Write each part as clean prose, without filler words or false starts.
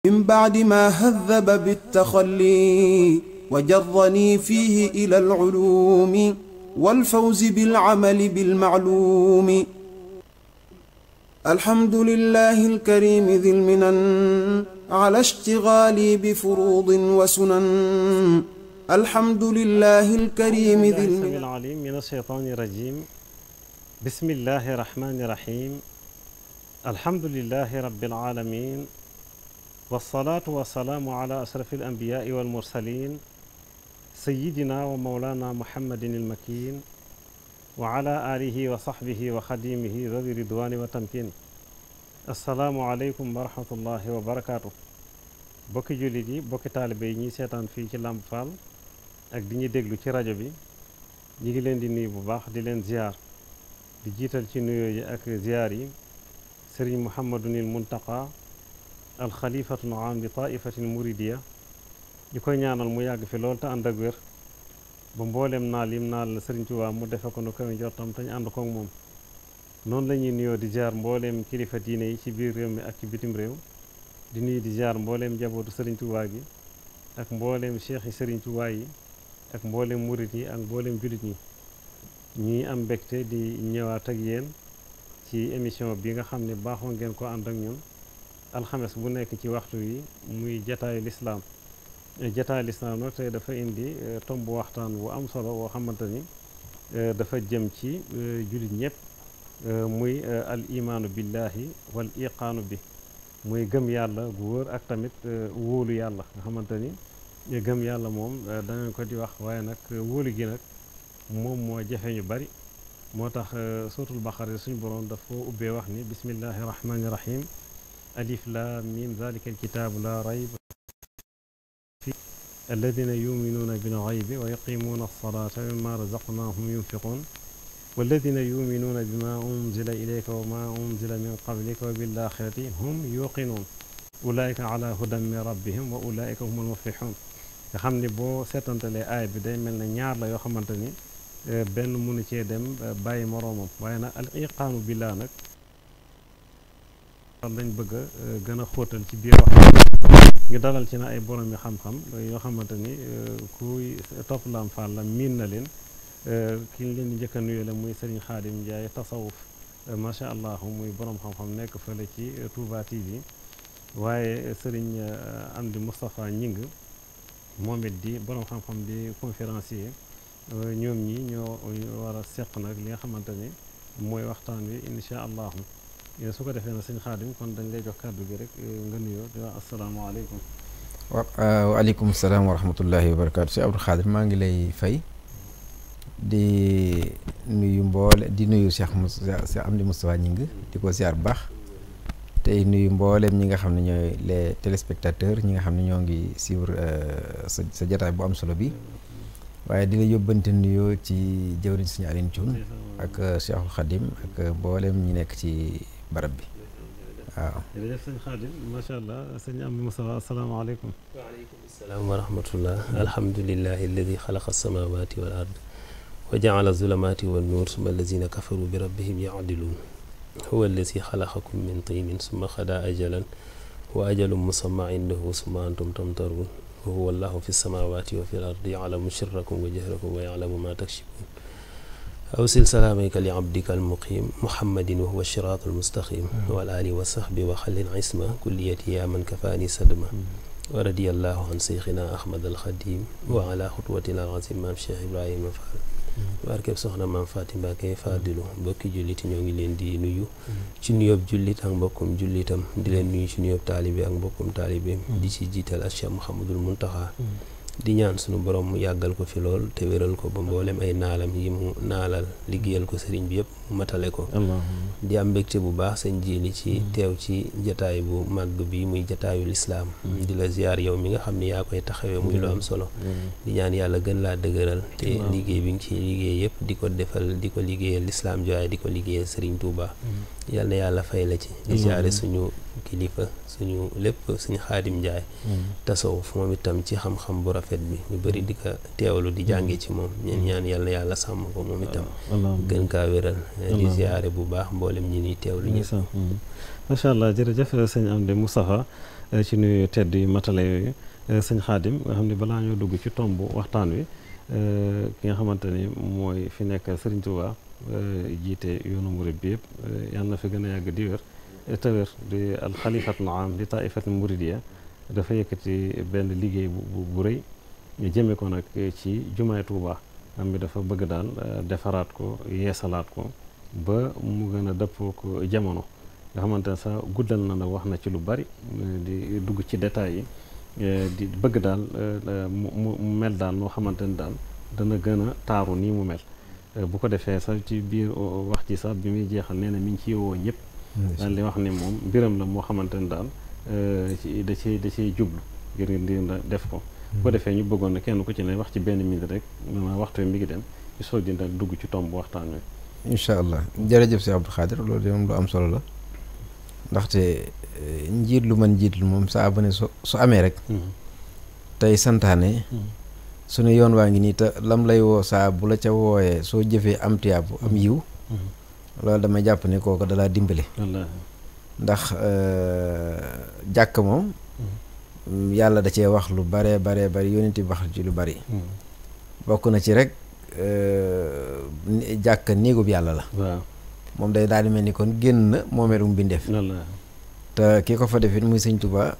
من بعد ما هذب بالتخلي وجرني فيه إلى العلوم والفوز بالعمل بالمعلوم. الحمد لله الكريم ذي المنن على اشتغالي بفروض وسنن. الحمد لله الكريم ذي المنن العليم من الشيطان الرجيم. بسم الله الرحمن الرحيم. الحمد لله رب العالمين، والصلاة والسلام على أشرف الأنبياء والمرسلين سيدنا ومولانا محمد المكين وعلى آله وصحبه وخديمه ذوي الرضوان والتمكين. السلام عليكم ورحمة الله وبركاته. bokki jullit yi, bokki taalibe yi ñuy seetaan fii ci Lamp Fall ak di ñuy déglu ci rajo bi, ñi ngi leen di nuyu bu baax di leen ziar, di jiital ci nuyoo yi ak ziar yi Sëriñ Muhammadunil Muntaqa al xalifatul aam li taifatil muridiya, ñu koy ñaanal mu yàgg fi lool te ànd ak wér ba mboolem naal yim naal la Sëriñ Tuubaa mu defe ko nu kawe njortam te ñu ànd koog moom. noonu la ñuy nuyoo di ziar mbooleem kilifa diine yi ci biir réew mi ak ci bitim réew, di nuyu di ziar mbooleem njabootu Sëriñ Tuubaa gi ak mbooleem cheikh yi Sëriñ Tuubaa yi ak mbooleem murit yi ak mbooleem jullit ñi. ñuy am mbégte di ñëwaat ak yéen ci émission bi nga xam ne baaxoo ngeen ko ànd ak ñun alxames bu nekk ci waxtu yi, muy jataayu lislaam. jataayu lislaam nag tey dafa indi tomb waxtaan bu am solo boo xamante ni dafa jëm ci jullit ñëpp, muy al imaanu billahi wal iqaanu bi, muy gëm yàlla gu wóor ak tamit wóolu yàlla. nga xamante ni gëm yàlla moom danañ ko di wax, waaye nag wóolu gi nag moom moo jafe ñu bari. moo tax suratul baqara suñu boroom dafa ubbee wax ni bismillahi rahmani rahim alif lam mim zalika alkitaabu la rayba fi alladina yuminuuna bil ghaybi wa yuqimuuna alsalata wa mimma razaqnahum yunfiqun walladina yuminuuna bima unzila ilayka wa ma unzila min qablika wa bil axirati hum yuqinuun ulaika ala hudan min rabbihim wa ulaika humul muflihun. nga xam ni boo seetantalee aay bi day mel ne ñaar la yoo xamante ni benn mënu cee dem bàyyi moroomam, waaye nag al iqaanu billah nag lañ bëgg a gën a xóotal ci biir wax ñu dalal ci na ay borom yi xam-xam yoo xamante ni kuy topp Lamp Fall la miin na leen. ki ñu leen di njëkk a nuyu la muy Serigne Khadim Ndiaye tasawuf, macha allah, muy borom xam-xam nekk fële ci Touba TV, waaye Serigne Amdi Moustapha Ñing moom it di borom xam-xam di conférencier. ñoom ñi ñoo war a seq nag li nga xamante ni mooy waxtaan wi incha allahu. su ko defee na sëñ Xaadim kon dañ lay jox kàddu gi rek nga nuyoo di wax asalaamaaleykum. waaleykum salaam wa rahmatullahi wa barakaatu. si Abdou Xaadir maa ngi lay fay di nuyu Cheikh Amdi Moustapha Ñing di ko ziar bu baax, tey nuyu mboolem ñi nga xam ne ñooy les téléspectateurs ñi nga xam ne ñoo ngi suivre sa jotaay bu am solo bi. waaye di la yóbbante nuyoo ci jëwriñ Sëñ Alioune Thioune ak Cheikhul Khadim ak mboolem ñi nekk ci barab bi waaw. jërëjëf sëñ Khadim, macha allah. sëñ Amdi Moustapha asalaamaaleykum. waaleykum salaam wa rahmatullah. alhamdulillahi alladi xalaqa alsamawati wal ard wa jaala zulumati wan nuur summa allazina kafaru bi rabbihim yaadiluun huwa allazi xalaqakum min tinin summa xada ajalan wa ajalum musamma indahu summa antum tamtaruun wa huwa allahu fi samawati wa fi l ardi yalamu sirrakum wa jahrakum wa yalamu ma takshifun awsil salaamayka li abdika almuqim muhammadin wa huwa siraatu almustaqim wa al ali wa sahbi wa xallil isma kulliyati ya man kafaani sadma wa radiyallahu an seyxina ahmad alxadim wa ala xutwatina alazim maam cheikh ibrahima fall barkeb soxna maam Faati Mbàkke Faadilu. mbokki jullit ñoo ngi leen di nuyu ci nuyoob jullit ak mbokkum jullitam, di leen nuyu ci nuyoob taalibe ak mbokkum taalibe, di ci jiital ak Cheikh Mouhamadul Muntaxa di ñaan sunu borom mu yàggal ko fi lool te wéral ko ba mboolem ay naalam yi mu naalal liggéeyal ko sëriñ bi yëpp mu matale ko. di am mbégte bu baax sëñ Jili ci teew ci jataay bu màgg bi muy jataayu lislaam. di la ziar yow mi nga xam ne yaa koy taxawee muy lu am solo. di ñaan yàlla gën laa dëgëral te liggéey bi nga ci liggéey yëpp di ko defal di ko liggéeyal lislaam jooy di ko liggéeyal sëriñ Tuuba. yal na yàlla fay la ci. di ziare suñu kilifa suñu lépp suñu Xaadim Njaay tasawuf moom itam ci xam-xam bu rafet bi ñu bëri di ko teewlu di jànge ci moom ñeen ñaan yàlla yàlla sàmm ko moom itam gën kaa wéral. di ziare bu baax mboolem ñi ni teewlu ñëpp. macha allah jërëjëf sëñ Amdi Moustapha. ci nuyu tedd yu matale yooyu sëñ Xaadim nga xam ne balaa ñoo dugg ci tomb waxtaan wi ki nga xamante ni mooy fi nekk Sëriñ Tuubaa jiite yoonu murid bi yëpp yàlla na fi gën a yàgg di wér te wér di alxalifatul aam di taifatul muridiya dafa yëkkati benn liggéey bu rëy jëme ko nag ci jumaay Tuubaa am bi dafa bëgg daal defaraat ko yeesalaat ko ba mu gën a dëppoo ko jamono nga xamante ne sax guddal na nag wax na ci lu bari di dugg ci détails yi di bëgg daal mu mel daal noo xamante ne daal dana gën a taaru nii mu mel bu ko defee sax ci biir wax ci sax bi muy jeexal nee na mi ngi ci woo ñëpp daal di wax ne moom mbiram la moo xamante ne daal da ciy jublu ngir def ko bu ko defee ñu bëggoon ne kenn ku ci ne wax ci benn minute rek maanaam waxtu mi ngi dem ci soog di daal dugg ci tomb waxtaan wi incha allah jërëjëf si Abdou Khadir loolu de moom lu am solo la ndaxte njiit lu mën njiit lu moom saa bu ne su amee rek tey santaane su ne yoon waa ngi nii te lam lay woo saa bu la ca wooyee soo jëfee am tiyaabu am yiw loolu damay jàpp ne kooku dalaa dimbale ndax jàkk moom yàlla da cee wax lu bare bari yonent bi wax ci lu bari bokk na ci rek jàkk néegub yàlla la waaw moom day daal di mel ni kon génn na moomeelum bindeef te ki ko fa defit muy Sëñ Tuubaa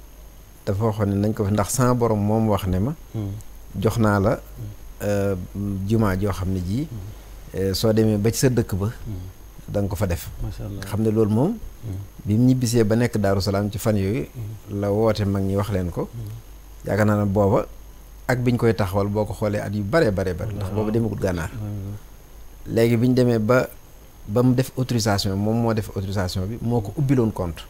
dafa waxoon ne nañ ko fi ndax sama borom moom wax ne ma jox naa la jumaa joo xam ne ji soo demee ba ci sa dëkk ba da nga ko fa def xam ne loolu moom bi mu ñibbisee ba nekk Daaru Salaam ci fan yooyu la woote mag ñi wax leen ko yaakaar naa ne booba ak biñ koy taxawal boo ko xoolee at yu bare ndax booba demagul gànnaar léegi bi ñu demee ba mu def autorisation moom moo def autorisation bi moo ko ubbiloon compte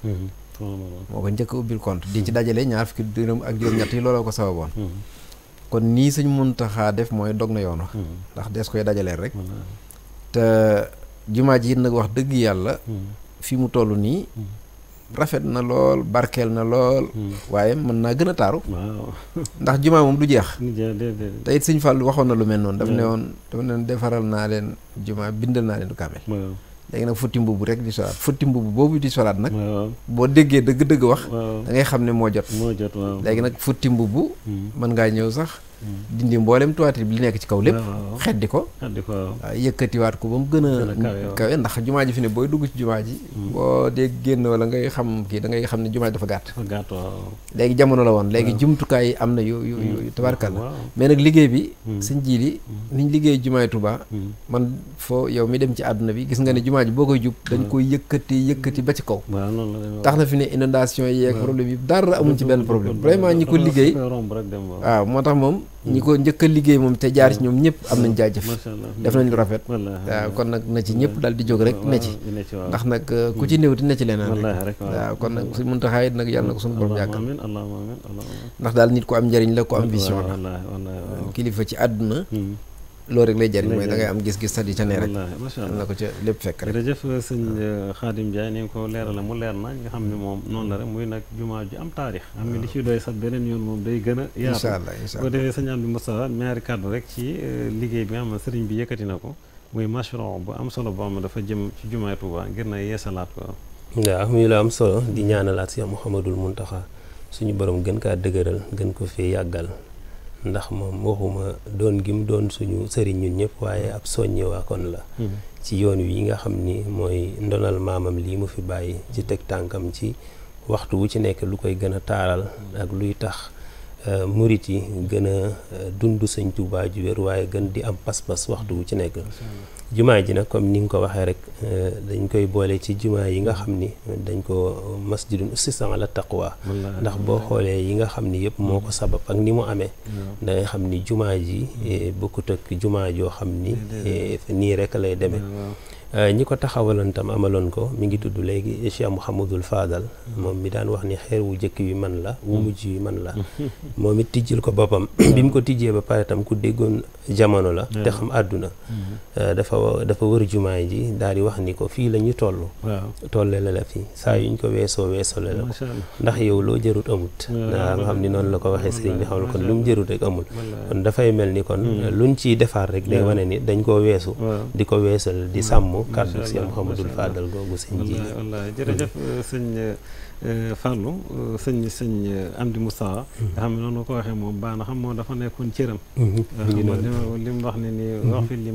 moo ko njëkk a ubbil compte di ci dajale ñaar fukki dërëm ak juróom-ñett yi looloo ko sababoon kon nii Sëñ Muntaxaa def mooy dog na yoon wa ndax des koy dajaleel rek te jumaa ji it nag wax dëgg yàlla fi mu toll nii rafet na lool barkeel na lool waaye mën naa gën a taaru ndax jumaa moom du jeex te it Sëñ Fallu waxoon na lu mel noonu dafa ne woon defaral naa leen jumaa bindal naa leen du kaamel léegi nag futti mbubb rek di solaat futti mbubb boobu di solaat nag boo déggee dëgg-dëgg wax da ngay xam ne moo jot léegi nag futti mbubb mën ngaa ñëw sax dindi mboolem toiture bi li nekk ci kaw lépp xeddi ko waaw yëkkatiwaat ko ba mu gën a kawe ndax jumaa ji fi ne booy dugg ci jumaa ji boo dee génn wala ngay xam kii da ngay xam ne jumaa ji dafa gàtt léegi jamono la woon léegi jumtukaay yi am na yu tabarkal la mais nag liggéey bi sëñ ji li niñ liggéey jumaay Tuubaa man foo yow mi dem ci àdduna bi gis nga ne jumaa ji boo koy jub dañ koy yëkkati ba ci kaw tax na fi ne inondation yeeg problème yi dara amuñ ci benn problème vraiment ñi ko liggéey waaw moo tax moom ñi ko njëkk a liggéey moom te jaar ci ñoom ñëpp am nañ jaajëf def nañ lu rafet waaw kon nag na ci ñëpp daal di jóg rek ne ci ndax nag ku ci néew ti ne ci leneen rek waaw kon nag Sëñ Muntaxaa it nag yàlla na ko suñu borom yàggal ndax daal nit ko am njëriñ la ko am vision la kilifa ci àdduna loolu rek lay jariñ mooy da ngay am gis-gis sax di ca ne rek na ko ca lépp fekk rek jërëjëf sëñ Xaadim Njaay ni nga ko leerala mu leer na nga xam ne moom noonu la rek muy nag jumaa ju am taarix xam ne li ci doy sax beneen yoon moom day gën a yaatu incha allah boo defee sëñ Amdi Moustapha ñaari kàddu rek ci liggéey bi nga xam ne sëriñ bi yëkkati na ko muy mashru bu am solo boo xam ne dafa jëm ci jumaay Tuubaa ngir na yeesalaat ko waaw muy la am solo di ñaanalaat si Muhammadul Muntaxaa suñu borom gën kaa dëgëral gën ko fee yàggal ndax moom waxuma doon gi mu doon suñu sëriñ ñun ñëpp waaye ab soññi waa kon la ci yoon wi nga xam ni mooy ndonal maamam lii mu fi bàyyi ci teg tànkam ci waxtu wu ci nekk lu koy gën a taaral ak luy tax murit yi gën a dund Sëñ Tuubaa ju wér waaye gën di am pas-pas waxtu wu ci nekk jumaa ji nag comme ni nga ko waxee rek dañ koy boole ci jumaa yi nga xam ni dañ ko masjidun ussisa ala taqwa ndax boo xoolee yi nga xam ni yëpp moo ko sabab ak ni mu amee da ngay xam ni jumaa ji bokkut ak jumaa joo xam ni nii rek lay demee ñi ko taxawaloon tam amaloon ko mi ngi tudd léegi Cheikh Mouhamadul Fadal moom mi daan wax ni xeer wu jëkk wi man la wu mujj wi man la moom it tijjil ko boppam bi mu ko tijjee ba pare tam ku déggoon jamono la te xam àdduna dafa wër jumaay ji daal di wax ni ko fii la ñu tolle la fii saa yuñ ko weesoo la ko ndax yow loo jërut amut nga xam ni noonu la ko waxee sëriñ bi xam ne kon lu mu jërut rek amul kon dafay mel ni kon luñ ciy defaat rek day wane ni dañ koo weesu di ko weesal di sàmm kàddu Cheikh Mouhamadul Fadal googu sëñ ji wallaahi jërëjëf sëñ Fallou sëñ Amdi Moustapha nga xam ne noonu ko waxee moom baax na xam moom dafa nekkoon cëram li mu wax ne ni wax fi li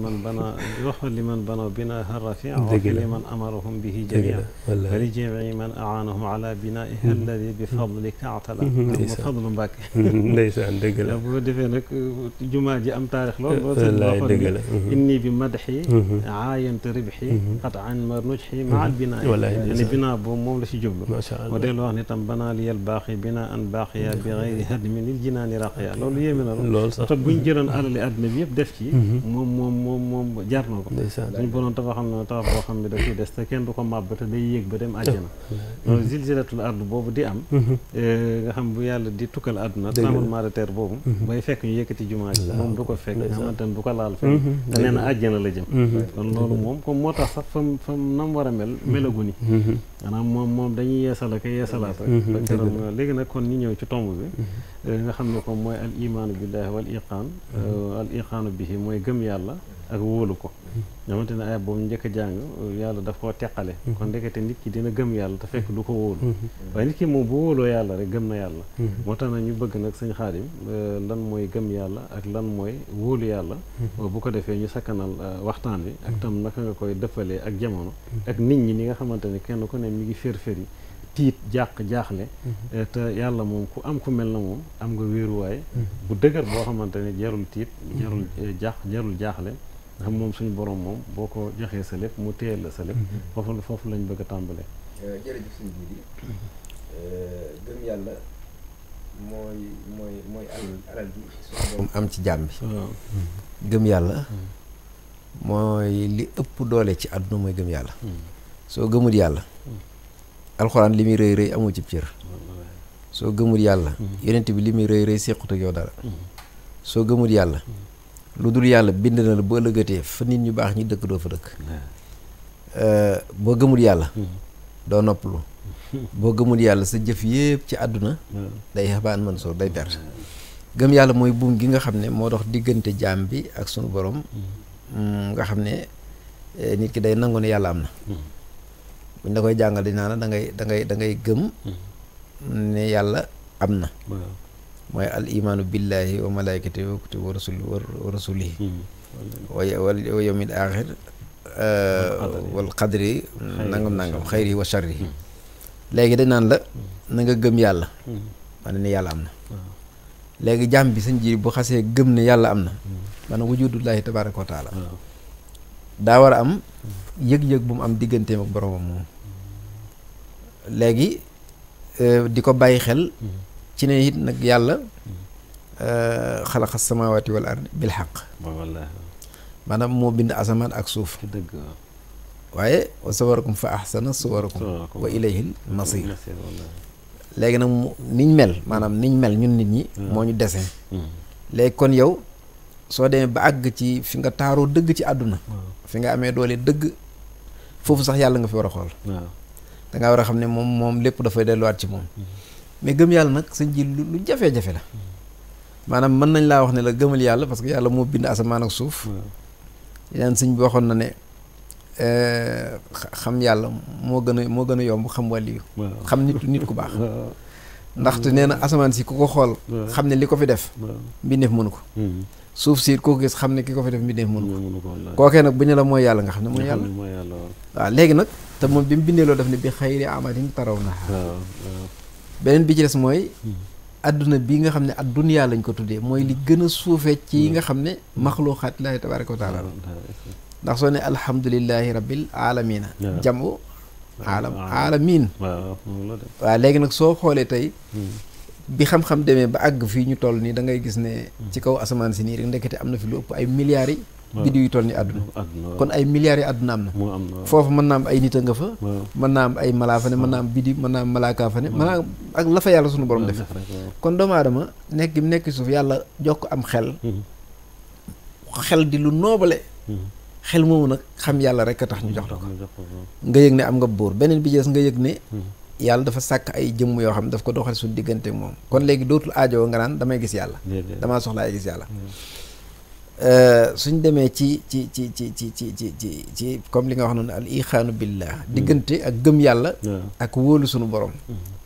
man bana bina harrafi wa fi li man amarahum bihi jamia wa li jamii man aanahum ala binaihi alladi bi fadlika atala ma fadlu Mbàkke ndeysaan dëgg la bu defee nag jumaa ji am taarix lool loolu dëgg la inni bi madxi aayante ribxi xat an ma nujxi ma al binaa yani binaa boobu moom la si jublu moo dellu wax ni tam banaa liyal baaxi binaa an baaxiya bi xayri hadmin lil jinaani raqiya loolu yéeme na lool sax te buñ jëloon alali àdduna bi yëpp def ci moom jar na ko suñ bonoon tabaxam na tabax boo xam ne daf ciy des te kenn du ko màbb te day yéeg ba dem àjjana loolu zilzilatul ard boobu di am nga xam bu yàlla di tukkal àdduna tremblement de terre boobu bay fekk ñu yëkkati jumaa ji moom du ko fekk nga xamante ne du ko laal fekk te nee na àjjana la jëm kon loolu moom comme moo tax sax fam nam war a mel melagu ni maanaam moom dañuy yeesal ak yeesalaat rek léegi nag kon ñu ñëw ci tomb bi nga xam ne comme mooy al imaanu billahi wal iqaan al iqaanu bihi mooy gëm yàlla ak wóolu ko xamante ne ay boobu njëkk a jàng yàlla daf koo teqale kon ndekete nit ki dina gëm yàlla te fekk du ko wóolu waaye nit ki moom bu wóoloo yàlla rek gëm na yàlla moo tax na ñu bëgg nag sëñ Xaadim lan mooy gëm yàlla ak lan mooy wóolu yàlla bu ko defee ñu sakkanal waxtaan wi ak tam naka nga koy dëppalee ak jamono ak nit ñi ni nga xamante ne kenn ku ne mi ngi fér-féri tiit jaaxle te yàlla moom ku am ku mel na moom am nga wéeruwaay bu dëgër boo xamante ne jarul tiit jarul jaaxle nga xam moom suñu borom moom boo ko joxee sa lépp mu téyel la sa lépp foofu lañ bëgg a tàmbalee. jërëjëf suñu biir gëm yàlla mooy alal ji suñu borom am ci jaam bi. gëm yàlla mooy li ëpp doole ci àdduna mooy gëm yàlla. soo gëmul yàlla. alxuraan li muy rëy rëy amoo ci cër. soo gëmul yàlla. yonent bi li muy rëy rëy sequt ak yow dara. soo gëmul yàlla. lu dul yàlla bind na la boo ëllëgatee fa nit ñu baax ñi dëkk doo fa dëkk boo gëmul yàlla doo noppalu boo gëmul yàlla sa jëf yépp ci àdduna day xabaan man soo day perte gëm yàlla mooy buum gi nga xam ne moo dox diggante jaam bi ak sunu borom nga xam ne nit ki day nangu ne yàlla am na buñ la koy jàngal dinaa na da ngay gëm ne yàlla am na mooy al imaanu billahi wa malaikatihi wa kutubihi wa rasulihi wa yawmil axir wal qadri nangam xayri wa sharri léegi dañ naan la na nga gëm yàlla ma ne yàlla am na léegi jàmm bi sañ ji bu xasee gëm ne yàlla am na maanaam wujudullahi tabaraka wa taala daa war a am yëg-yëg bu mu am digganteem ak boromam moom léegi di ko bàyyi xel ci ne it nag yàlla xalaqa samaawaati wal ard bil xaq maanaam moo bind asamaan ak suuf waaye wa sawarakum fa ahsana suwarakum wa ilayhil masir léegi nag niñ mel maanaam niñ mel ñun nit ñi moo ñu dessin léegi kon yow soo demee ba àgg ci fi nga taaroo dëgg ci àdduna fi nga amee doole dëgg foofu sax yàlla nga fi war a xool dangaa war a xam ne moom lépp dafay delluwaat ci moom mais gëm yàlla nag sëñ ji lu jafe-jafe la maanaam mën nañ laa wax ne la gëmal yàlla parce que yàlla moo bind asamaan ak suuf yeneen sëñ bi waxoon na ne xam yàlla moo gën a yomb xam wàlliyu xam nit ku baax ndaxte nee na asamaan si ku ko xool xam ne li ko fi def mbindeef mënu ko suuf si koo gis xam ne ki ko fi def mbindeef mënu ko kookee nag bu ñu la mooy yàlla nga xam ne mooy yàlla waaw léegi nag te moom bi mu bindee loolu def ne bi xayri amatin taraw na beneen bi ci des mooy adduna bii nga xam ne adduniyaa lañ ko tuddee mooy li gën a suufee ci yi nga xam ne maxluuqaat laahi tabaaraka wa taala ndax soo ne alhamdulillahi rabbil alamina jamu alamin waaw léegi nag soo xoolee tey bi xam-xam demee ba àgg fii ñu toll nii da ngay gis ne ci kaw asamaan si nii rek ndekete am na fi lu ëpp ay milliards yi biddiw yu toll ni àdduna kon ay milliards yi àdduna am na foofu mën naa am ay nit a nga fa mën naa am ay malaa fa ne mën naa am biddiw mën naa am malaaka fa ne mën naa ak la fa yàlla suñu borom def kon doomu aadama nekk gi mu nekk suuf yàlla jox ko am xel di lu noobale xel moomu nag xam yàlla rek a tax ñu jox la ko nga yëg ne am nga buur beneen bi jees nga yëg ne yàlla dafa sàkk ay jëmm yoo xam ne daf ko doxal suñu diggante moom kon léegi dootul aajoo nga naan damay gis yàlla damaa soxla ay gis yàlla suñ demee ci comme li nga wax noonu al ixaanu billah diggante ak gëm yàlla ak wóolu suñu borom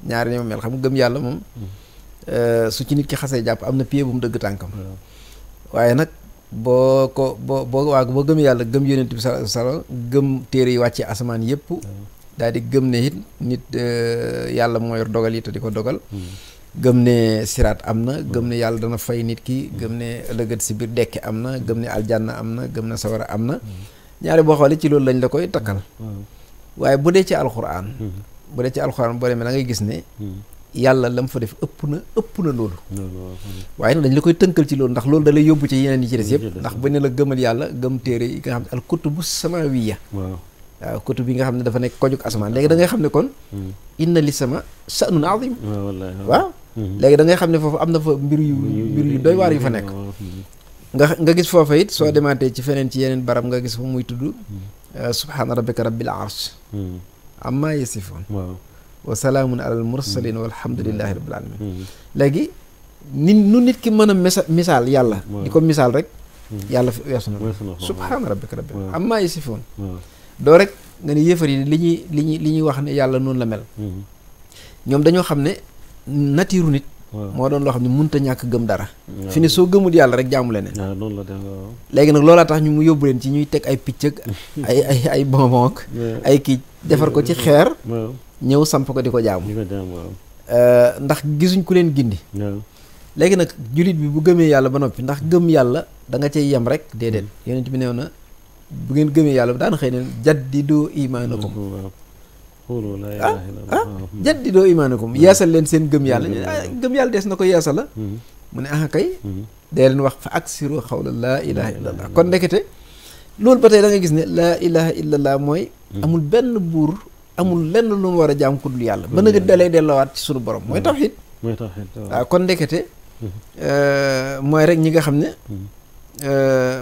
ñaari ni ma mel xam nga gëm yàlla moom su ci nit ki xasee jàpp am na pied bu mu dëgg tànkam waaye nag boo gëm yàlla gëm yonent bi sallallahu alayhi wasallam gëm téere yi wàccee asamaan yëpp daal di gëm ne it nit yàlla moo yor dogal yi te di ko dogal gëm ne siraat am na gëm ne yàlla dana fay nit ki gëm ne ëllëgat si biir dekki am na gëm ne aljanna am na gëm ne sawara am na ñaari boo xoolee ci loolu lañ la koy takkal waaye bu dee ci alxuraan boo demee da ngay gis ne yàlla la mu fa def ëpp na loolu waaye nag dañ la koy tënkal ci loolu ndax loolu da lay yóbbu ci yeneen yi ci des yëpp ndax bu ne la gëmal yàlla gëm téere yi nga xam ne al kutubu samawiya waaw kutub bi nga xam ne dafa nekk kojug asamaan léegi da ngay xam ne kon inna li sama sha'nun azim waaw léegi da ngay xam ne foofu am na fa mbir yu doy waar yu fa nekk nga gis foofa it soo demaatee ci feneen ci yeneen barab nga gis fa muy tudd subhaana rabbika rabbil arsh amma yasifoon wa salaamun alal mursalin walhamdulillahi rabbil alamin léegi nit ki mën a misaal yàlla di ko misaal rek yàlla fi weesu na subhaana rabbika rabbil amma yasifoon doo rek nga ne yéefar yi li ñuy wax ne yàlla noonu la mel ñoom dañoo xam ne natiiru nit moo doon loo xam ne mënta ñàkk gëm dara fi ne soo gëmul yàlla rek jaamu leneen léegi nag loolaa tax ñu mu yóbbu leen ci ñuy teg ay picc ak ay bonbon ak ay kii defar ko ci xeer ñëw samp ko di ko jaamu ndax gisuñ ku leen gindi léegi nag jullit bi bu gëmee yàlla ba noppi ndax gëm yàlla da nga cay yem rek déedéet yonent bi neew na bu ngeen gëmee yàlla daan xëy ne jaddidoo imaanakum jaddidoo imaanakum yeesal leen seen gëm yàlla gëm yàlla des na ko yeesal la mu ne kay dee leen wax fa aksiru xawla laa ilaha illallah kon ndekete loolu ba tey da nga gis ne laa ilaha illallah mooy amul benn buur amul lenn lu mu war a jaam ku dul yàlla ba nga dalee delloowaat ci sunu borom mooy tawhid waaw kon ndekete mooy rek ñi nga xam ne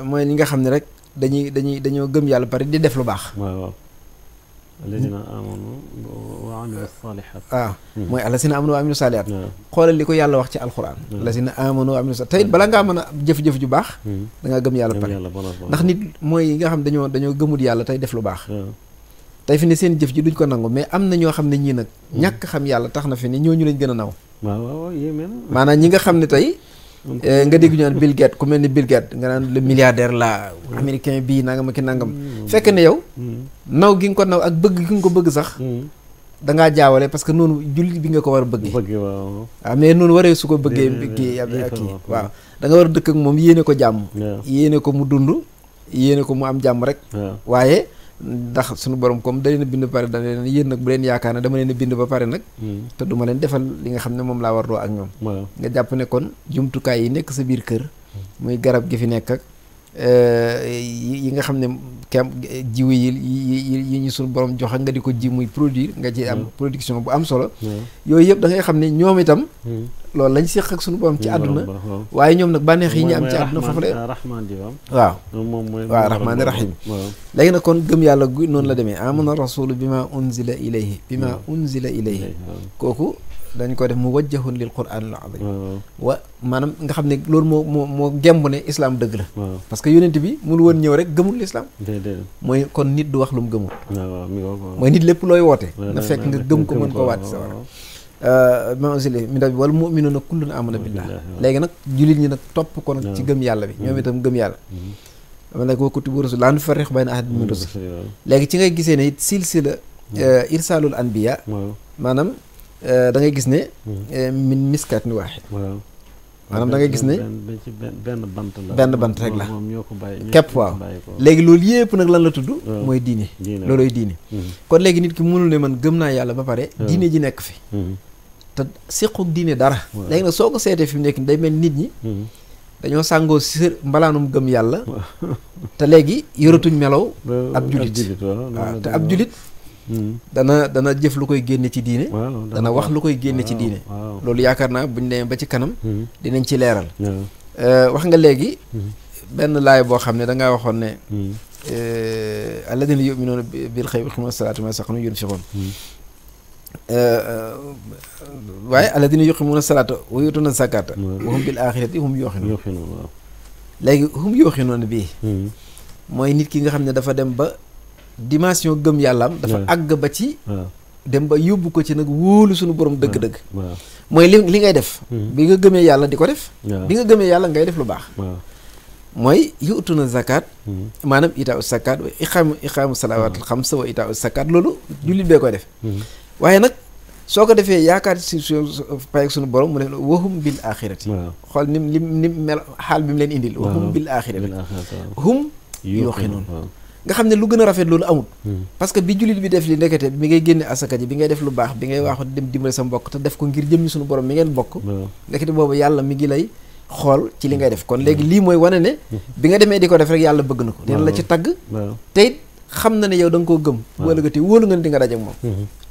mooy ñi nga xam ne rek dañoo gëm yàlla pare di def lu baax waaw alladina amanu wa amilu salihat waaw mooy alladina amanu wa amilu salihat xoolal li ko yàlla wax ci alquran alladina amanu wa amilu salihat te it bala ngaa mën a jëf-jëf ju baax da nga gëm yàlla pare ndax nit mooy yi nga xam dañoo gëmul yàlla tey def lu baax tey fi ne seen jëf ji duñ ko nangu mais am na ñoo xam ne ñii nag ñàkk xam yàlla tax na fi ne ñooñu lañ gën a naw maanaam ñi nga xam ne tey nga dégg ñu naan Bill Gates ku mel ni Bill Gates nga naan le milliardaire la américain bii nangam ak nangam fekk ne yow naw gi nga ko naw ak bëgg gi nga ko bëgg sax da ngaa jaawale parce que noonu jullit bi nga ko war a bëggee waaw mais noonu waree su ko bëggee kii waaw da nga war a dëkk ak moom yéene ko jàmm yéene ko mu dund yéene ko mu am jàmm rek waaye ndax suñu borom comme da leen a bind ba pare da leen yéen nag bu leen yaakaar ne dama leen a bind ba pare nag te duma leen defal li nga xam ne moom laa war doo ak ñoom nga jàpp ne kon jumtukaay yi nekk sa biir kër muy garab gi fi nekk ak yi nga xam ne kem jiw yi ñu suñu borom jox nga di ko ji muy produire nga ci am production bu am solo yooyu yëpp da ngay xam ne ñoom itam loolu lañ séq ak suñu borom ci àdduna waaye ñoom nag bànneex yi ñu am ci àdduna foofu la waaw waaw rahmaani rahim léegi nag kon gëm yàlla gu noonu la demee amana rasulu bi ma unzila ilayhi kooku dañ ko def mu wajjahun lil qur'anil azim wa maanaam nga xam ne loolu moo gemb ne islam dëgg la parce que yonent bi munu woon ñëw rek gëmul islam mooy kon nit du wax lu mu gëmul mooy nit lépp looy woote na fekk nga gëm ko mën ko waat sa war ma usile mi da bi wala mu'minuna kullun amana billah léegi nag jullit ñi nag topp ko nag ci gëm yàlla bi ñoom itam gëm yàlla dama nag wa kutubu rusul laa nufarriqu bayna ahadin min rusul léegi ci ngay gisee ne it silsila irsalul anbiya maanaam da ngay gis ne min miskatin waahid maanaam da ngay gis ne benn bant rek la képp waaw léegi loolu yëpp nag lan la tudd mooy diine looloy diine kon léegi nit ki mënul ne man gëm naa yàlla ba pare diine ji nekk fi te séqoog diine dara léegi nag soo ko seetee fi mu nekk day mel nit ñi dañoo sàngoo si mbalaanum gëm yàlla te léegi yoratuñ melaw ab julit waaw te ab julit dana jëf lu koy génne ci diine dana wax lu koy génne ci diine loolu yaakaar naa buñ demee ba ci kanam dinañ ci leeral wax nga léegi benn laay boo xam ne dangaa waxoon ne alladina yuminuuna bil xaybi wa yuqimuuna salaata wa mimmaa razaqnaahum yunfiquun waaye alladina yuqimuuna salaata wa yu'tuuna zakaata wa hum bil aaxirati hum yuuqinuun léegi hum yuuqinuun bii mooy nit ki nga xam ne dafa dem ba dimension gëm yàllaam dafa àgg ba ci dem ba yóbbu ko ci nag wóolu suñu borom dëgg-dëgg waaw mooy li ngay def bi nga gëmee yàlla di ko def bi nga gëmee yàlla ngay def lu baax mooy yu'tuna zakat maanaam itaa u zakat wa iqaamu salawaatul xamsa wa itaa u zakat loolu jullit bee koy def waaye nag soo ko defee yaakaar si pay ak suñu borom mu ne wahum bil axirati xool nim mel xaal bi mu leen indil wahum bil axirati hum yuuqinuun nga xam ne lu gën a rafet loolu amul parce que bi jullit bi def li ndekete bi ngay génne asaka ji bi ngay def lu baax bi ngay waaxu dem dimbale sa mbokk te def ko ngir jëmmi suñu borom mi ngeen bokk ndekete boobu yàlla mi ngi lay xool ci li ngay def kon léegi lii mooy wane ne bi nga demee di ko def rek yàlla bëgg na ko dina la ci tagg te it xam na ne yow da nga koo gëm wala nga te wóolu nga ne di nga daje ak moom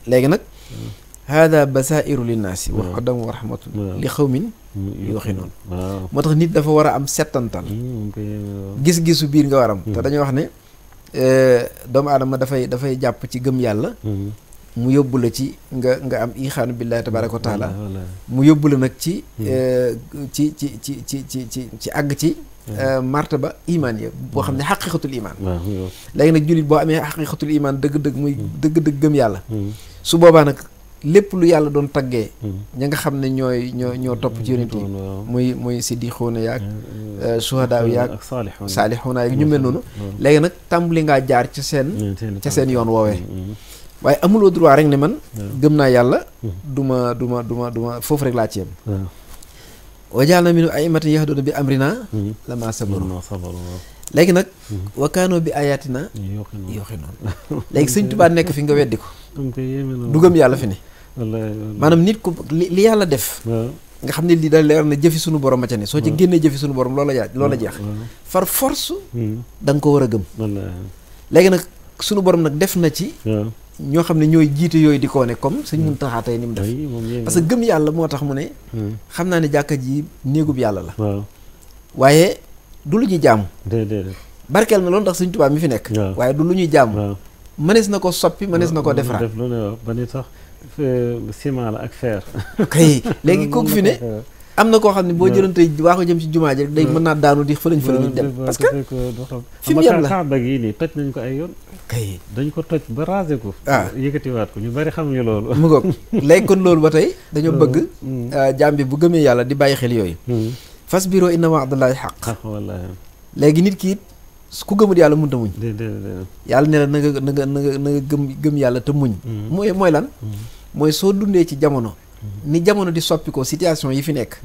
léegi nag hada basairu linnaasi wa hudan wa rahmatun li xawmin yuuqinuun moo tax nit dafa war a am settantal gis-gisu biir nga war am te dañuy wax ne doomu aadama dafay jàpp ci gëm yàlla mu yóbbu la ci nga am ixaanu billaahi tabaaraka wa taala mu yóbbu la nag ci àgg ci martaba imaan ya boo xam ne xaqiqatul imaan léegi nag jullit boo amee xaqiqatul imaan dëgg-dëgg muy dëgg-dëgg gëm yàlla su boobaa nag lépp lu yàlla doon taggee ña nga xam ne ñoo topp ci yonent yi muy siddiquuna yaag suhadaa yaag saalixuuna yaag ñu mel noonu léegi nag tàmbali ngaa jaar ca seen yoon woowee waaye amuloo droit rek ne man gëm naa yàlla du ma foofu rek laa ci yem wa ja'alnaa minhum a'immatan yahduuna bi amrinaa lammaa sabaru léegi nag wa kaanuu bi ayaatinaa yuuqinuun léegi Sëñ Tuubaa nekk fi nga weddi ko du gëm yàlla fi ne maanaam nit ku li yàlla def nga xam ne lii da leer na jëfi suñu borom ma ca ne soo ci génnee jëfi suñu borom loola jeex far force da nga ko war a gëm léegi nag suñu borom nag def na ci ñoo xam ne ñooy jiite yooyu di ko ne comme Sëñ Muntaxaa tey ni mu def parce que gëm yàlla moo tax mu ne xam naa ne jàkka ji néegub yàlla la waaye du lu ñuy jaamu barkeel na loolu ndax Sëñ Tuubaa mi fi nekk waaye du lu ñuy jaamu mënees na ko soppi mënees na ko defaraat ba ni sax ciment la ak fer kay léegi kooku fi ne am na koo xam ne boo jëloon tey waa ko jëm ci jumaa ji rek day mën naa daanu di fëlañ dem parce que fi mu yem la Kaaba gi nii toj nañ ko ay yoon kay dañ ko toj ba rasé ko yëkkatiwaat ko ñu bari xamuñu loolu mu ngoog léegi kon loolu ba tey dañoo bëgg jaam bi bu gëmee yàlla di bàyyi xel yooyu fasbiroo inna wa'dallahi haqq léegi nit ki it ku gëmul yàlla mënta muñ yàlla ne la na nga gëm yàlla te muñ mooy lan mooy soo dundee ci jamono ni jamono di soppi ko situation yi fi nekk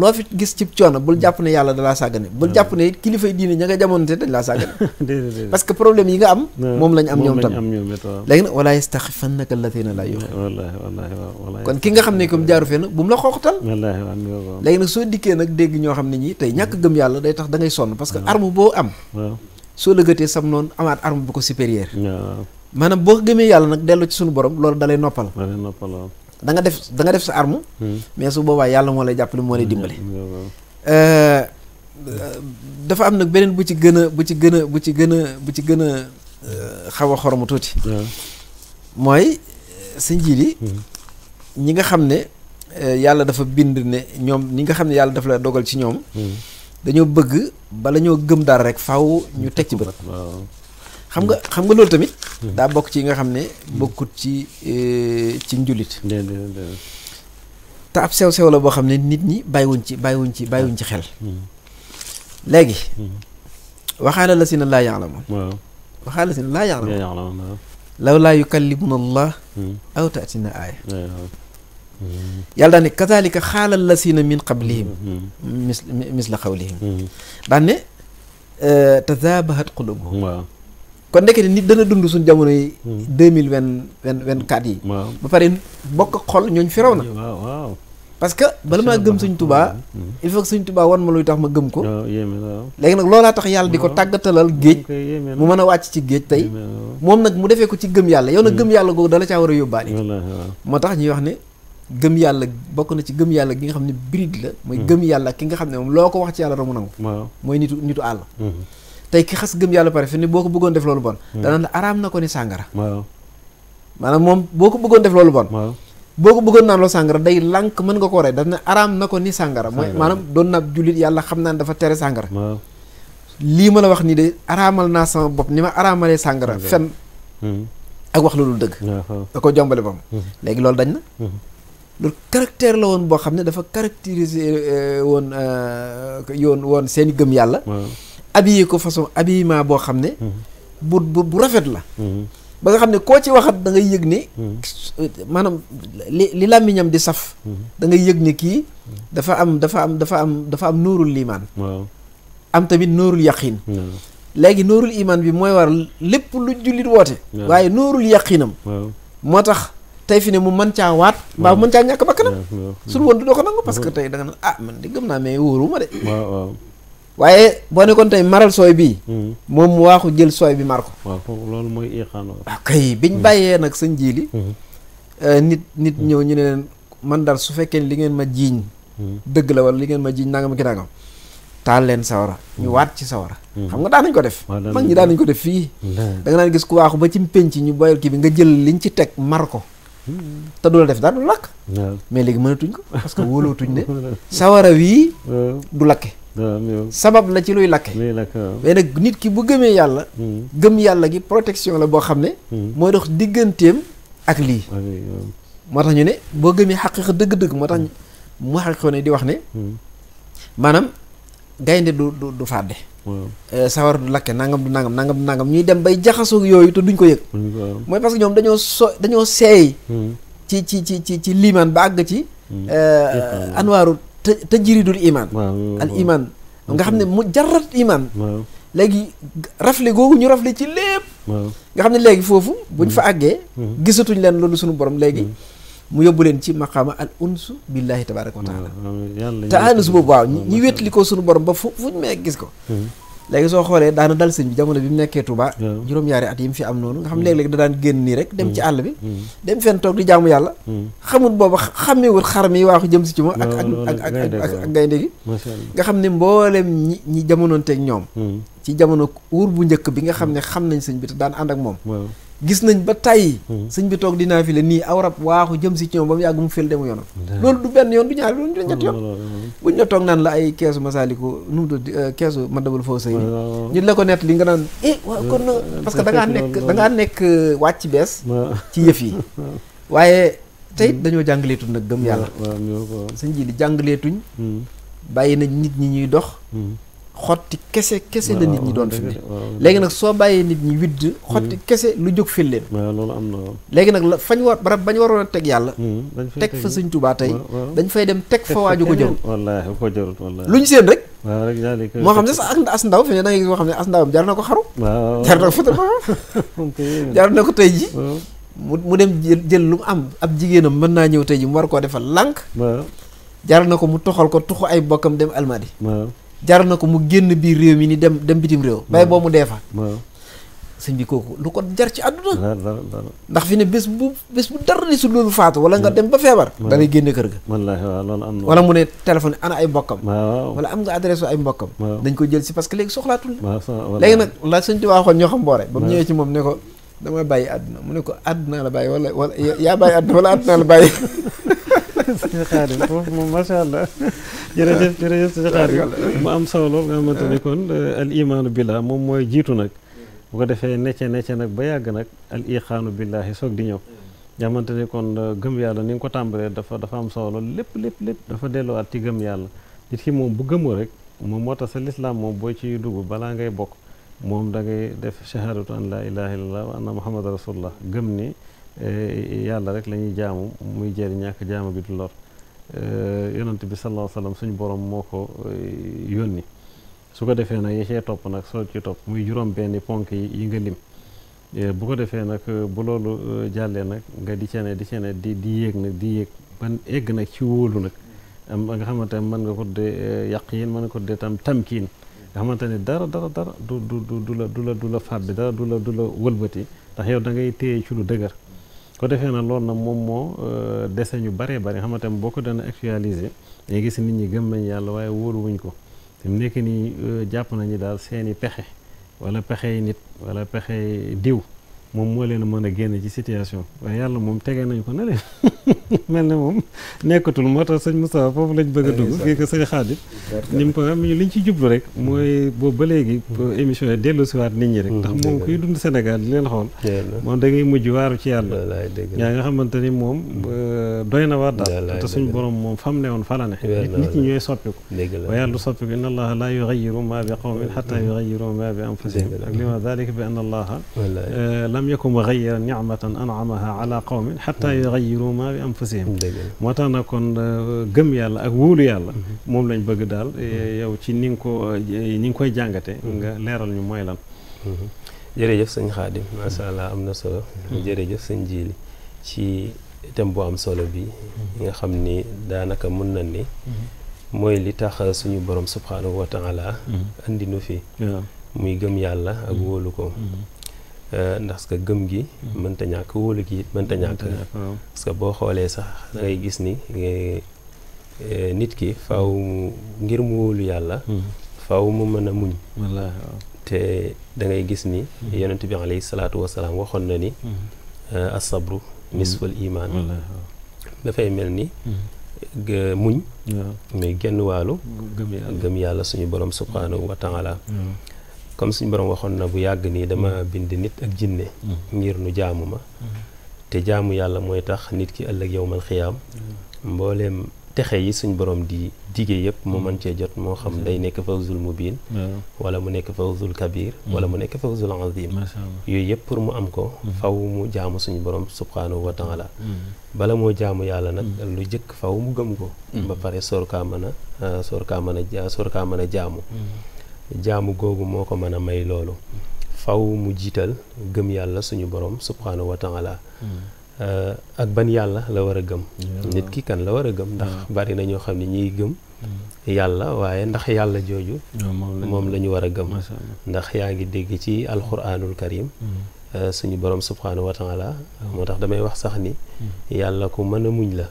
loo fi gis ci coono bul jàpp ne yàlla dalaa sàggane bul jàpp ne kilifay diine ña nga jamono te dañ laa sàggane parce que problème yi nga am moom lañ am ñoom tam léegi nag walaa yastaxifannaka allaziina laa yu'minuun kon ki nga xam ne comme jaaru fenn bu mu la xooxatal léegi nag soo dikkee nag dégg ñoo xam ne ñi tey ñàkk gëm yàlla day tax da ngay sonn parce que arme boo am soo lëgëtee sam noonu amaat arme bu ko supérieur maanaam boo gëmee yàlla nag dellu ci suñu borom loolu dalay noppal da nga def sa arme mais su boobaa yàlla moo lay jàppale moo lay dimbale dafa am nag beneen bu ci gën a xaw a xoromu tuuti mooy sëñ Jili ñi nga xam ne yàlla dafa bind ne ñoom ñi nga xam ne yàlla dafa la dogal ci ñoom dañoo bëgg bala ñoo gëm dara rek faaw ñu teg ci bët xam nga loolu tamit daa bokk ci nga xam ne bokkut ci njullit te ab sew-sew la boo xam ne nit ñi bàyyiwuñ ci xel léegi waxaala la si na laa ya'lamuun waxaala la si na laa ya'lamuun law laa yukallimuna allah aw ta'tina aaya yàlla daan ne kazaalika xaalal la si na min qablihim misla qawlihim daan ne tazaabahat qulubuhum kon ndekete nit dana dund suñ jamono yi 2024 yi ba pare bokk xol ñooñ fi raw na parce que bala maa gëm Sëñ Tuubaa il faut que Sëñ Tuubaa wan ma luy tax ma gëm ko léegi nag loolaa tax yàlla di ko tàggatalal géej mu mën a wàcc ci géej tey moom nag mu defee ko ci gëm yàlla yow nag gëm yàlla googu dala caa war a yóbbaale moo tax ñuy wax ne gëm yàlla bokk na ci gëm yàlla gi nga xam ne bride la mooy gëm yàlla ki nga xam ne moom loo ko wax ci yàlla ramu nangu mooy nitu àll tey ki xas gëm yàlla pare fi ne boo ko bëggoon def loolu bon dana la araam na ko ni sàngara maanaam moom boo ko bëggoon def loolu bon boo ko bëggoon naan loo sàngara day lànk mën nga koo rey daf ne araam na ko ni sàngara mooy maanaam doon na ab jullit yàlla xam naa ne dafa tere sàngara lii ma la wax nii de araamal naa sama bopp ni ma araamalee sàngara fen ak wax lu dul dëgg da ko jombale bam léegi loolu dañ na loolu caractère la woon boo xam ne dafa caractériser woon seeni gëm yàlla habillé ko façon habillement boo xam ne bu rafet la ba nga xam ne koo ci waxat da ngay yëg ni maanaam li làmmiñam di saf da ngay yëg ni kii dafa am nuurul liimaan am tamit nuurul yaqiin léegi nuurul iman bi mooy war lépp lu jullit woote waaye nuurul yaqinam moo tax tey fi ne mu mën caa waat mbaa mën caa ñàkk bakkanam suñu woon du doo ko nangu parce que tey da nga naan man di gëm naa mais wóoruma de waaye boo nekkoon tey maral sooy bii moom mu waaxu jël sooy bi mar ko loolu mooy iqaan kay biñ bàyyee nag sëñ jiili nit ñëw ñu ne leen man daal su fekkee li ngeen ma jiiñ dëgg la wala li ngeen ma jiiñ nangam ki nangam taal leen sawara ñu waat ci sawara xam nga daan nañ ko def mag ñi daan nañ ko def fii da nga naan gis ku waaxu ba ci penc ñu boyal kii bi nga jël liñ ci teg mar ko te du la def dara du lakk mais léegi mënatuñ ko parce que wóolootuñ ne sawara wii du lakke sabab la ci luy lakke mais nag nit ki bu gëmee yàlla gëm yàlla gi protection la boo xam ne mooy dox digganteem ak lii moo tax ñu ne boo gëmee xaqiiqa dëgg-dëgg moo tax mu xaqiiqa ne di wax ne maanaam gaynde du fàdde sawar du lakke nangam du nangam ñuy dem bay jaxasoo yooyu te duñ ko yëg mooy parce que ñoom dañoo seey ci liimaan ba àgg ci anwaaru tajridul iman al iman nga xam ne mu jarat iman léegi rafle googu ñu rafle ci lépp nga xam ne léegi foofu buñ fa àggee gisatuñ leen loolu suñu borom léegi mu yóbbu leen ci maqaama al unsu billahi tabaraka wa taala te anus boobu waaw ñi wétli ko suñu borom ba fuñ mee gis ko léegi soo xoolee daana dal sëñ bi jamono bi mu nekkee Touba juróom-ñaari at yi mu fi am noonu nga xam léeg-léeg da daan génn nii rek dem ci àll bi dem fenn toog di jaamu yàlla xamul booba xàmmewul xar mi waaxu jëm si ci moom ak gaynde gi nga xam ne mboolem ñi jamonoonteeg ñoom ci jamono uur bu njëkk bi nga xam ne xam nañ sëñ bi te daan ànd ak moom gis nañ ba tàyyi sëñ bi toog dinaa fi la nii aw rab waaxu jëm si ci ñoom ba mu yàgg mu fel demu yoonam loolu du benn yoon du ñaari yoon du ñett yoon buñ la toog naan la ay keesu masaaliku nu mu tudd keesu madabul foo sëy ñu la ko nett li nga naan waaw kon parce que da ngaa nekk wàcc bees ci yëf yi waaye tey dañoo jàngaleetuñ nag gëm yàlla sëñ ji li jàngaleetuñ bàyyi nañ nit ñi ñuy dox xotti kese la nit ñi doon fi ne léegi nag soo bàyyee nit ñi widd xotti kese lu jóg fil leen loolu am na léegi nag la fañ war barab bañ waroon a teg yàlla teg fa sëñ Tuubaa tey dañ fay dem teg fa waaju ko jarut wallaahi ko jarut wallaahi lu ñu seen rek rek moo xam ne sax as ndaw fi ne da ngay gis moo xam ne as ndawam jar na ko xaru jar na ko foto jar na ko tey ji mu dem jël lu mu am ab jigéenam mën naa ñëw tey ji mu war koo defal lànk jar na ko mu toxal ko tuxu ay bokkam dem Almadi jar na ko mu génn biir réew mi ni dem bitim réew bay boo mu dee fa sëñ bi kooku lu ko jar ci àdduna ndax fi ne bés bu dara ni su loolu faatu wala nga dem ba feebar da ngay génne kër ga wallaahi waaw loolu am na wala mu ne téléphone ana ay mbokkam wala am nga adresse ay mbokkam dañ ko jël si parce que léegi soxlaatul léegi nag la sëñ bi waxoon ñoo xam boore ba mu ñëwee ci moom ne ko dama bàyyi àdduna mu ne ko àdduna la bàyyi wala yaa bàyyi àdduna wala àdduna la bàyyi sëñ Xaadim foofu moom macha allah jërëjëf sëñ Xaadim mu am solo lool nga xamante ni kon al imaanu billah moom mooy jiitu nag bu ko defee necce nag ba yàgg nag al iqaanu billahi soog di ñëw nga xamante ni kon gëm yàlla ni nga ko tàmbalee dafa am solo lépp dafa delluwaat ci gëm yàlla nit ki moom bu gëmoo rek moom moo tax sa lislaam moom boo ciy dugg balaa ngay bokk moom da ngay def shahadatu an la ilaha illallah wa anna muhammad rasulullah gëm ni yàlla rek la ñuy jaamu muy jëriñ ñàkk jaamu bi du lor yonent bi sallallahu alayhi wa sallam suñu borom moo ko yónni su ko defee nag yi cee topp nag soo ci topp muy juróom benni ponk yi nga lim bu ko defee nag bu loolu jàllee nag nga di cene di yéeg nag di yéeg ban egg nag ci wóolu nag am nga xamante ne mën nga ko dee yaqiin mën nga ko dee tam tamkiin nga xamante ne dara du la fàbbi dara du la wëlbati ndax yow da ngay téye ci lu dëgër ko defee na loolu nag moom moo dese ñu baree bari xamante ne boo ko dana actualiser dañuy gis nit ñi gëm nañ yàlla waaye wóolu wuñ ko te mu nekk nii jàpp nañu daal seeni pexe wala pexey nit wala pexey diw moom moo leen mën a génn ci situation waaye yàlla moom tegee nañu ko na leen mel ne moom nekkatul moo tax sëñ Moustapha foofu lañ bëgg a dugg kii ko sëñ Xaadim ni mu ko am liñ ci jublu rek mooy boobu ba léegi émission yi dellu siwaat nit ñi rek ndax moom kuy dund Sénégal di leen xool moom da ngay mujj waaru ci yàlla yaa nga xamante ni moom doy na waar daal te suñu borom moom fam ne woon fa la ne nit ñi ñooy soppiku waaye yàlla du soppiku inna allaha la yughayyiru ma bi qawmin hatta yughayyiru ma bi anfusihim ak li ma dalika bi anna allaha lam yakun mughayyiran ni'matan an'amaha ala qawmin hatta yughayyiru ma bi anfusihim moo tax nag kon gëm yàlla ak wóolu yàlla moom lañ bëgg daal yow ci ni nga koy jàngate nga leeral ñu mooy lan jërëjëf sëñ Xaadim masha Allah am na solo jërëjëf sëñ Jili ci thème bu am solo bi nga xam ni daanaka mun na ni mooy li tax suñu borom subhaanahu wa taala andi nu fi muy gëm yàlla ak wóolu ko ndax que gëm gi mënta ñàkk wóolu gi it mënta ñàkk parce que boo xoolee sax da ngay gis ni nit ki faaw ngir mu wóolu yàlla faaw mu mën a muñ te da ngay gis ni yonent bi alayhi salaatu wasalaam waxoon na ni as-sabru nisful iman dafay mel ni muñ mais genn wàllu gëm yàlla suñu borom subhaanahu wa taala comme suñu borom waxoon na bu yàgg nii dama bind nit ak jinne ngir nu jaamu ma te jaamu yàlla mooy tax nit ki ëllëg yawmal xiyaam mbooleem texe yi suñ borom di digee yëpp mu mën cee jot moo xam day nekk fawzul mubin wala mu nekk fawzul kabir wala mu nekk fawzul azim yooyu yëpp pour mu am ko faw mu jaamu suñu borom subhaanahu wa taala bala moo jaamu yàlla nag lu jëkk faw mu gëm ko ba pare soor kaa mën a jaamu jaamu googu moo ko mën a may loolu faw mu jiital gëm yàlla suñu borom subhaanahu wa taala ak ban yàlla la war a gëm nit ki kan la war a gëm ndax bari na ñoo xam ne ñiy gëm yàlla waaye ndax yàlla jooju moom la ñu war a gëm ndax yaa ngi dégg ci alquranul karim suñu borom subhaanahu wa taala moo tax damay wax sax ni yàlla ku mën a muñ la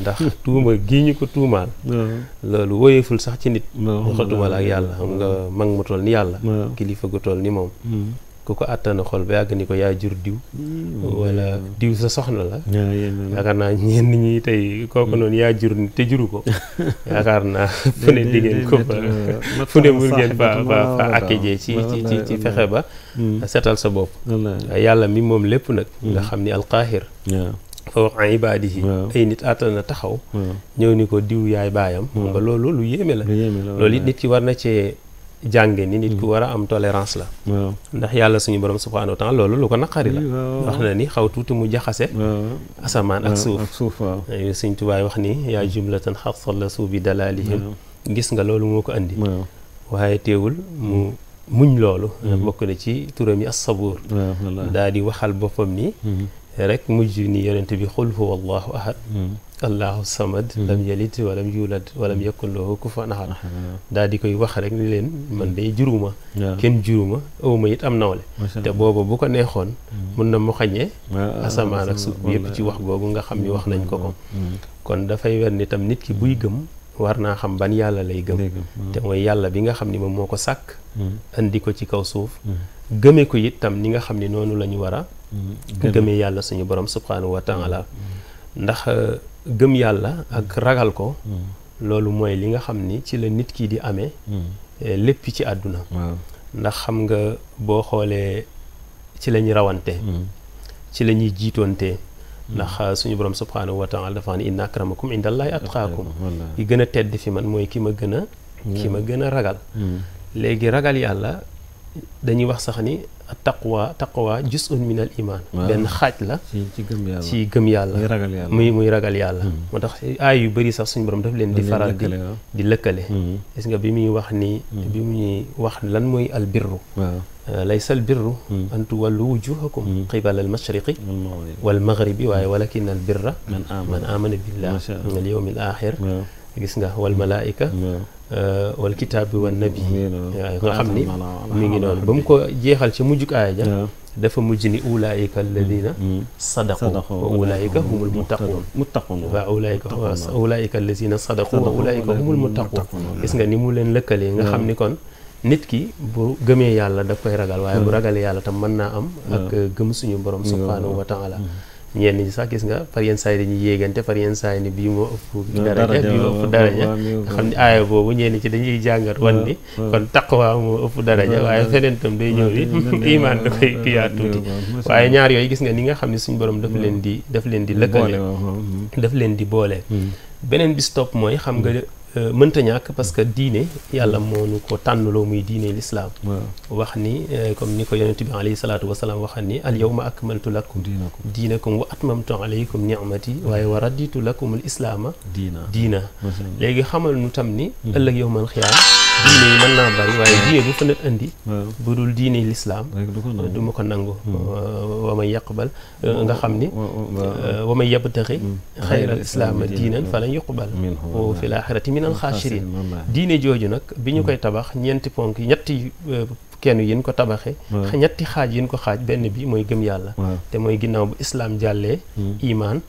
ndax tuuma gii ñu ko tuumaal loolu woyeful sax ci nit waxatuma la ak yàlla xam nga mag mu toll ni yàlla kilifa gu toll ni moom ku ko àttana xol ba yàgg ni ko yaa jur diw wala diw sa soxna la yaakaar naa ñenn ñi tey kooku noonu yaa jur ni te juru ko yaakaar naa fu ne di ngeen ko fu ne mun ngeen fa akkijee ci fexe ba setal sa bopp yàlla mi moom lépp nag nga xam ni alqaahir fawqa ibaadihi ay nit àttana taxaw ñëw ni ko diw yaay baayam nga loolu lu yéeme la loolu it nit ki war na cee jànge ni nit ku war a am tolérance la ndax yàlla suñu borom subhaanahu wa taala loolu lu ko naqari la wax na ni xaw tuuti mu jaxase asamaan ak suuf Sëñ Tuubaa wax ni yaa jumlatan xasal la suuf bi dalaalihim gis nga loolu moo ko andi waaye teewul mu muñ loolu bokk na ci turam yi as-sabuur daal di waxal boppam ni rek mujj ni yonent bi xul huwa allahu ahad allahu samad lam yalid walam yulad walam yakun lahu kufuwan ahad daal di koy wax rek ni leen man day juruma kenn juruma awma it am nawle te booba bu ko neexoon mun na mu xañee asamaan ak suuf bi yëpp ci wax googu nga xam ni wax nañ ko kon dafay wer ni tam nit ki buy gëm war naa xam ban yàlla lay gëm te mooy yàlla bi nga xam ni moom moo ko sàkk andi ko ci kaw suuf gëme ko it tam ni nga xam ni noonu la ñu war a gëmee yàlla suñu borom subhaanahu wa taala ndax gëm yàlla ak ragal ko loolu mooy li nga xam ni ci la nit ki di amee lépp ci àdduna ndax xam nga boo xoolee ci la ñuy rawante ci la ñuy jiitoonte ndax suñu borom subhaanahu wa taala dafa ne inna akramakum indallahi atqaakum ki gën a tedd fi man mooy ki ma gën a ragal léegi ragal yàlla dañuy wax sax ni taqwa juz'un min al iman benn xaaj la ci gëm yàlla muy ragal yàlla moo tax aay yu bëri sax suñu borom daf leen di faral di lëkkale gis nga bi muy wax ni bi muy wax lan mooy al birru laysa al birru an tuwallu wujuhakum qibala al mashriqi wal maghribi waaye walakin al birra man amana billah wal yawmil axir gis nga wal malaika wal kitaab bi wan nabi nga xam ni mi ngi noonu ba mu ko jeexal ci mujjuk aaya ja dafa mujj ni ulaayika alladina sadaqu wa ulaayika humul muttaqun waaw ulaayika alladina sadaqu wa ulaayika humul muttaqun gis nga ni mu leen lëkkalee nga xam ni kon nit ki bu gëmee yàlla daf koy ragal waaye bu ragalee yàlla tam mën naa am ak gëm suñu borom subhaanahu wa taala ñenn ñi sax gis nga par yenn saa yi dañuy yéegante par yenn saa yi ni bii moo ëpp daraja bii moo ëpp daraja nga xam ne aaya boobu ñenn ci dañuy jàngat wan ni kon taqwa moo ëpp daraja waaye feneen tam day ñëw ni iman da koy kiyaat tuuti waaye ñaar yooyu gis nga ni nga xam ne suñu borom daf leen di lëkkale daf leen di boole beneen bis topp mooy xam nga mënta ñàkk parce que diine yàlla moo nu ko tànnloo muy diine lislaam wax ni comme ni ko yonent bi alayhi salaatu wasalaam waxal ni al yawma akmaltu lakum diinakum wa atmamtu alaykum ni'mati waaye wa raditu lakum al islaama diina léegi xamal nu tam ni ëllëg yawmal xiyaam diine yi mën naa bari waaye diine bu fa nit andi bu dul diine lislaam du ma ko nangu wa may yaqbal nga xam ni wa may yabtaxi xayral islaama diinan falan yuqbal wa fil aaxirati minal xaasiriin diine jooju nag bi ñu koy tabax ñeenti ponk ñetti kenn yin ko tabaxee ñetti xaaj yin ko xaaj benn bi mooy gëm yàlla te mooy ginnaaw bu islaam jàllee iman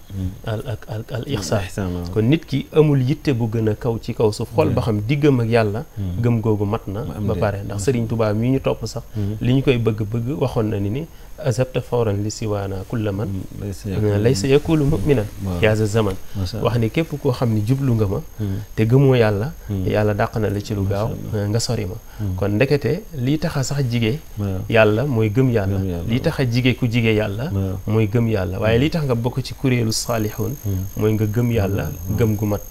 al ihsaan kon nit ki amul yitte bu gën a kaw ci kaw suuf xool ba xam diggam ak yàlla gëm googu mat na ba pare ndax Sëriñ Tuubaa mi ñu topp sax li ñu koy bëgg-bëgg waxoon na ni azabta fawran li siwaana kulla man laysa yakulu mu'minan yaa za zaman wax ni képp koo xam ne jublu nga ma te gëmoo yàlla yàlla dàq na la ci lu gaaw nga sori ma kon ndekete lii tax a sax jige yàlla mooy gëm yàlla lii tax a jige ku jige yàlla mooy gëm yàlla waaye lii tax nga bokk ci kuréelu saalixuun mooy nga gëm yàlla gëm gu mat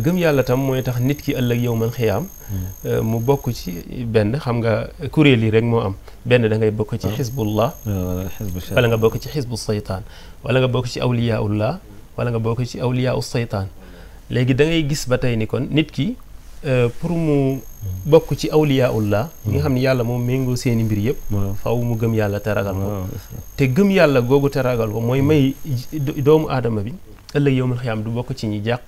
gëm yàlla tam mooy tax nit ki ëllëg yawmal xiyaam mu bokk ci benn xam nga kuréel yi rek moo am benn da ngay bokk ci xisbullah wala nga bokk ci xisbu saytaan wala nga bokk ci awliyaullah wala nga bokk ci awliyaau saytaan léegi da ngay gis ba tey ni kon nit ki pour mu bokk ci awliyaullah ñi nga xam ne yàlla moom méngoo seeni mbir yëpp faw mu gëm yàlla te ragal ko te gëm yàlla googu te ragal ko mooy may doomu aadama bi ëllëg yawmal xiyaam du bokk ci ñi jàq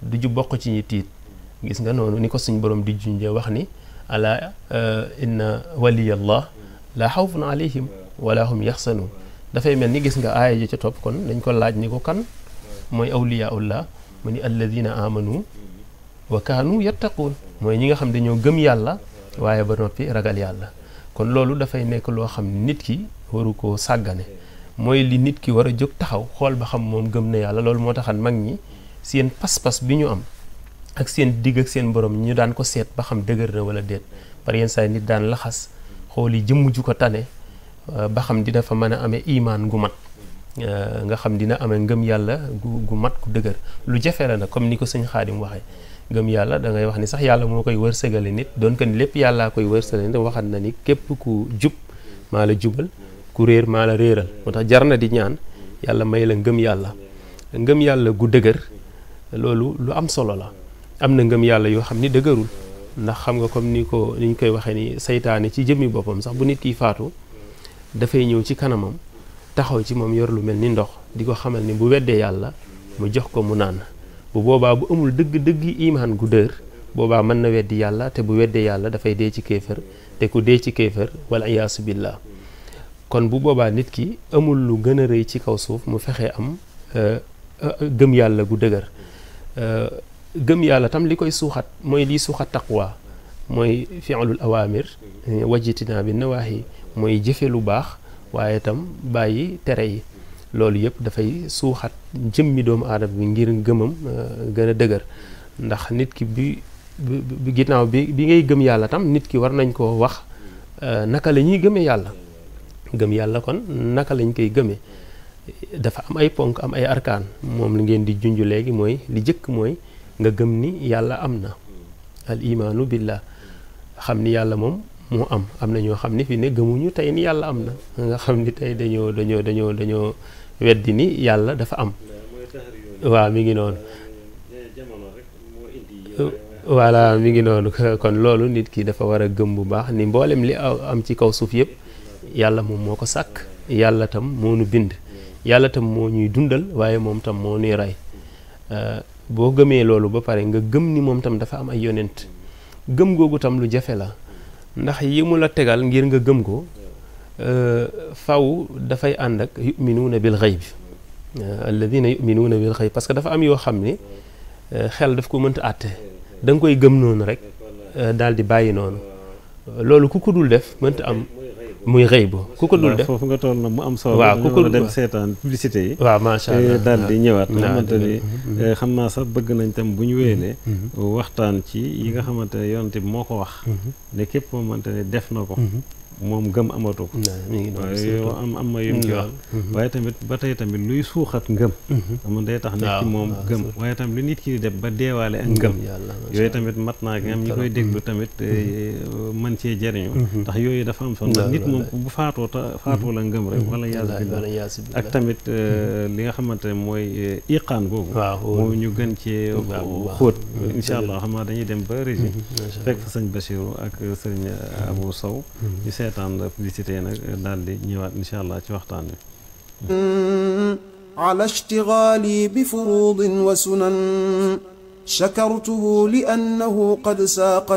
du ju bokk ci ñi tiit gis nga noonu ni ko suñ borom di junjee wax ni ala inna waliyallah la xawfun alayhim wala hum yaxsanun dafay mel ni gis nga aaya ji ca topp kon dañ ko laaj ni ko kan mooy awliyaullah mu ni alladina amanu wa kaanu yattaquun mooy ñi nga xam dañoo gëm yàlla waaye ba noppi ragal yàlla kon loolu dafay nekk loo xam ne nit ki waru koo sàggane mooy li nit ki war a jóg taxaw xool ba xam moom gëm na yàlla loolu moo taxan mag ñi seen pas-pas bi ñu am ak seen digg ak seen borom ñu daan ko seet ba xam dëgër na wala déet par yenn saa nit daan laxas xool yi jëmm ju ko tane ba xam dina fa mën a amee imaan gu mat nga xam dina amee ngëm yàlla gu mat gu dëgër lu jafe la nag comme ni ko sëñ Xaadim waxee ngëm yàlla da ngay wax ni sax yàlla moo koy wërsëgale nit doon ko ni lépp yàllaa koy wërsëgale nit waxat na ni képp ku jub maa la jubal ku réer maa la réeral moo tax jar na di ñaan yàlla may la ngëm yàlla gu dëgër loolu lu am solo la am na ngëm yàlla yoo xam ni dëgërul ndax xam nga comme ni ñu koy waxee ni saytaane ci jëmmi boppam sax bu nit ki faatu dafay ñëw ci kanamam taxaw ci moom yor lu mel ni ndox di ko xamal ni bu weddee yàlla mu jox ko mu naan bu boobaa bu amul dëgg imaan gu dër boobaa mën na weddi yàlla te bu weddee yàlla dafay dee ci kéefër te ku dee ci kéefër wala iyaasu billah kon bu boobaa nit ki amul lu gën a rëy ci kaw suuf mu fexee am gëm yàlla gu dëgër gëm yàlla tam li koy suuxat mooy liy suuxat taqwa mooy fi'lul awaamir wajjitinaa bi nawaahi mooy jëfe lu baax waaye tam bàyyi tere yi loolu yëpp dafay suuxat jëmmi doomu aadama bi ngir gëmam gën a dëgër ndax nit ki bi ginnaaw bi ngay gëm yàlla tam nit ki war nañ koo wax naka la ñuy gëmee yàlla gëm yàlla kon naka lañ koy gëmee dafa am ay ponk am ay arkaan moom li ngeen di junj léegi mooy li jëkk mooy nga gëm ni yàlla am na al imaanu billah xam ni yàlla moom moo am na ñoo xam ni fi ne gëmuñu tey ni yàlla am na nga xam ni tey dañoo weddi ni yàlla dafa am waaw mi ngi noonu voilà mi ngi noonu kon loolu nit ki dafa war a gëm bu baax ni mboolem li am ci kaw suuf yëpp yàlla moom moo ko sàkk yàlla tam moo nu bind yàlla tam moo ñuy dundal waaye moom tam moo ñuy rey boo gëmee loolu ba pare nga gëm ni moom tam dafa am ay yonent gëm googu tam lu jafe la ndax yi mu la tegal ngir nga gëm ko faw dafay ànd ak yuminuuna bil xayb alladina yuminuuna bil xayb parce que dafa am yoo xam ni xel daf ko mënta àtte da nga koy gëm noonu rek daal di bàyyi noonu loolu ku ko dul def mënta am muy xëy bu ku ko dul def foofu nga toll na mu am solo. waaw ku ko dem seetaan publicité yi. waaw macha allah daal di ñëwaat. nga xamante ni xam naa sax bëgg nañ tam bu ñu wéyalee. waxtaan ci yi nga xamante ne yonent bi moo ko wax. ne képp moo xamante ne def na ko. moom gëm amatu ko. waaye yow am ma yum ci wax. waaye tamit ba tey tamit luy suuxat ngëm. xam day tax nit ki moom gëm. waaye tamit lu nit ki di def ba deewaale ak ngëm. yooyu tamit mat naa nga am ñi koy déglu tamit mën cee jëriñu. ndax yooyu dafa am solo ndax nit moom bu faatoo la ngëm rek. wala yaasu billah ak tamit li nga xamante ne mooy iqaan googu. moom ñu gën cee xóot. incha allah xam naa dañuy dem ba régi fekk fa sëñ Bachirou ak sëñ Abou Sow. seetaan publicité nag daal di ñëwaat incha allah ci waxtaan wi ala ishtighali bi furudin wa sunan shakartuhu li annahu qad saaqa